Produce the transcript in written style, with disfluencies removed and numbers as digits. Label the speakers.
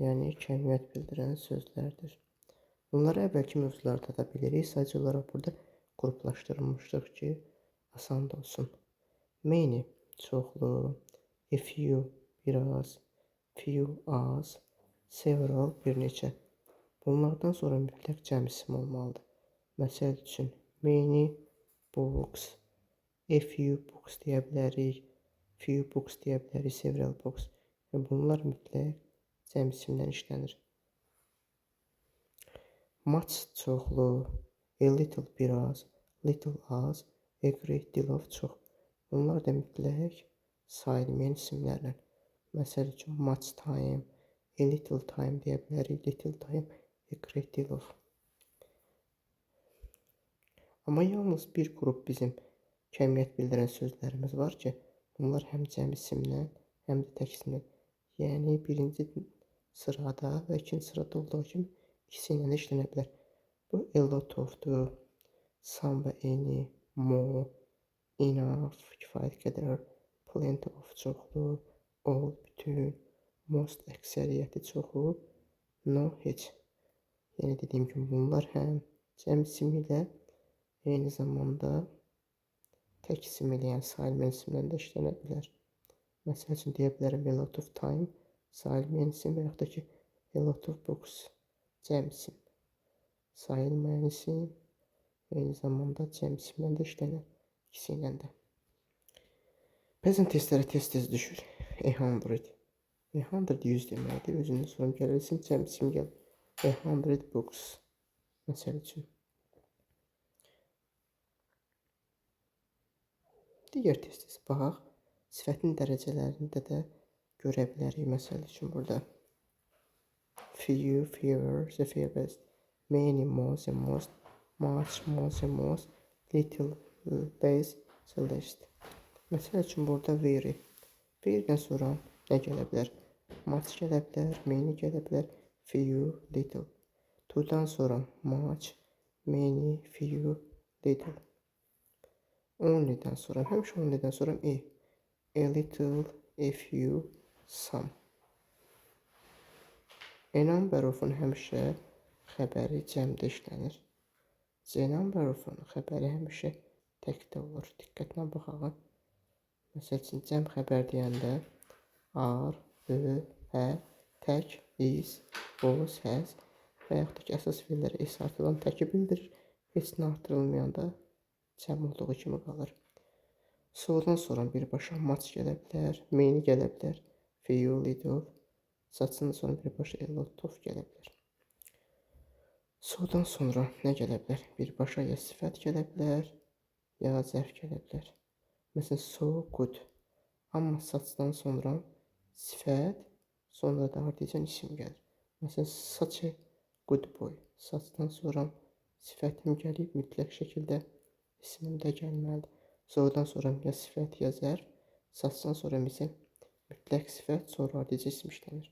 Speaker 1: Yəni kəmiyyət bildirən sözlərdir. Bunları əvvəlki mövzularda da bilirik. Sadəcə olaraq burada qruplaşdırılmışdıq ki, asan da olsun. Many çoxlu, a few biraz, few az, several bir neçə. Bunlardan sonra mütləq cəm isim olmalıdır. Məsəl üçün many books, a few books deyə bilərik, few books deyə bilərik, several books. Yəni bunlar mütləq cəm isimdən işlənir. Much çoxlu, a little biraz, little az, a great deal of çox. Bunlar da mütləq sayılmayan isimlərlə. Məsəl üçün much time, a little time deyə bilərik, little time, a great deal of. Amma yalnız bir qrup bizim kəmiyyət bildirən sözlərimiz var ki, bunlar həm cəm isimdən, həm də tək isimdən. Yəni birinci sırada və ikinci sırada olduğu kimi ikisi ilə də işlənə bilər. Bu a lot of-dur, some və any, more, enough, kifayət qədər, plenty of çoxlu, all, bütün, most əksəriyyəti çoxu, no heç. Yəni dediyim kimi bunlar həm cəm isim ilə eyni zamanda tək isim ilə, yəni sayılmayan isimlə də işlənə bilər. Məsəl üçün deyə bilərəm a lot of time sayılmayan isim və yaxud da ki a lot of books cəm isim. Sayılmayan isim eyni zamanda cəm isimlə də işlənər. İkisi ilə də. Bəzən testlərə tez-tez düşür. A hundred. A hundred 100 deməkdir. Özündən sonra gəlir isim, cəm isim gəlir. A hundred books. Məsəl üçün. Digər tez-tez baxaq. Sifətin dərəcələrində də görə bilərik. Məsəl üçün burada few, fewer, the fewest, many, more, the most, much, more, the most, little, less, the least. Məsəl üçün burada very. Very'dən sonra nə gələ bilər? Much gələ bilər, many gələ bilər, few, little. To-dan sonra much, many, few, little. Only-dən sonra, həmişə only-dən sonra a. A little, a few, some. A number of-un həmişə xəbəri cəmdə işlənir. The number of-un xəbəri həmişə təkdə olur. Diqqətlə baxaq. Məsəl üçün, cəm xəbər deyəndə are, ö, hə, tək, is, was, has və yaxud da ki, əsas feillərə s artırılan təki bildirir. Heç nə artırılmayanda cəm olduğu kimi qalır. So-dan sonra birbaşa much gələ bilər, many gələ bilər, few, little. Such-dan sonra birbaşa a lot of gələ bilər. So-dan sonra nə gələ bilər? Birbaşa ya sifət gələ bilər, ya zərf gələ bilər. Məsələn, so good. Amma such-dan sonra sifət, sonra da ardıcan isim gəlir. Məsələn, such a good boy. Such-dan sonra sifətim gəlib, mütləq şəkildə ismim də gəlməlidir. So-dan sonra ya sifət, ya zərf. Such-dan sonra isə mütləq sifət, sonra ardıca isim işlənir.